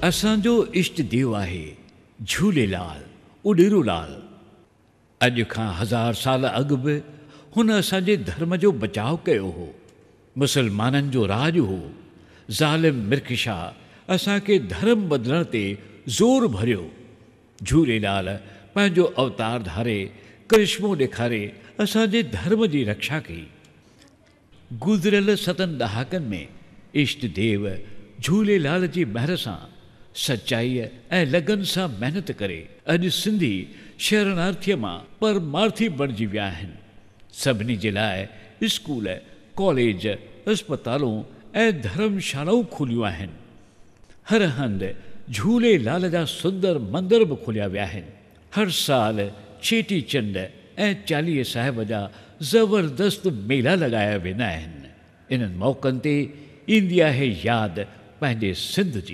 اسان جو اشٽ ديو آهي جهوليلال، اڏيرو لال. اڄ کان هزار سال اڳ به هن اسان جي ڌرم جو بچاء ڪيو هو. مسلمانن جو راڄ هو. ظالم مرک شاهه اسان کي ڌرم بدلڻ تي زور ڀريو. جهوليلال پنهنجو اوتار ڌاري ڪرشمو ڏيکاري اسان جي ڌرم جي رکشا ڪئي. گذريل ستن ڏهاڪن ۾ اشٽ ديو جهوليلال جي مهر سان سچائيء ۽ لگن سان محنت ڪري اڄ سنڌي شرڻارٿيء مان پرمارٿي بڻجي ويا آهن. سڀني جي لاء اسڪول، ڪاليج، اسپتالون ۽ ڌرمشالائون کوليون آهن. هر هنڌ جهوليلال جا سندر مندر به کوليا ويا آهن. هر سال چيٽي چنڊ ۽ چاليهي صاحب جا زبردست ميلا لڳايا ويندا آهن. انهن موقعن تي ايندي آهي ياد پنهنجي سنڌ جي.